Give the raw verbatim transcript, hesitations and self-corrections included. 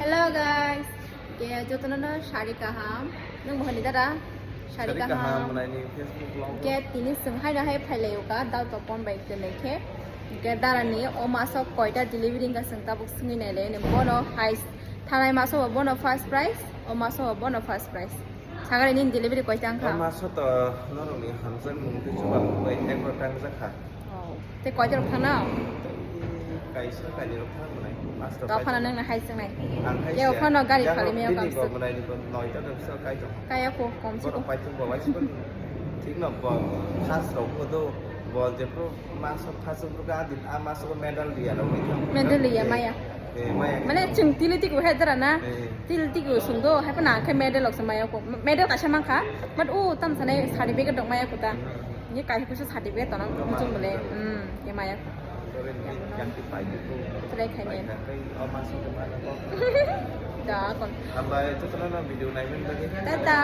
Hello guys, ke jotono no sari kaham, nung mohani dada sari kaham. Ke tini sung hai hai phai lai uka dal to pon bai ke ke dara ni o maso koita delivery ka sung tabuk sungwi nai le ne bono hai thanai maso bono first prize, o maso bono first prize. Sagari nini delivery koi tang kha? Ama soto norokni hamjakmung tei chubachu bai ekro tangjak kha. Oh. Tei koitorok thangna? Kaisa kainwi rok thang manai. Pasto. To phano nangna hai swngnai. Ang hai. Yao phano gari phali meo bini kamsa. Bo manai ni bo noita dam sa kai tong. Kaya ko kom si ko. Borok paithum bo waisa bo. Thik no bo khas rok bo do. Bo jepro maso khas rok a din a maso medal dia rok. Medal dia maya. Eh, maya. Mane chwng tili tiko hai dara na. Eh. Tili tiko sung do, hai phano ang khe medal rok se maya ko. Medal kaisa mankha. But o tam sanai certificate rok maya ko ta. Ni kai kusa certificate tono muchung bole. Hmm, ye maya ko. Try khai ni. Da kon. Hambai, jotono video naimen bagwi. Tata.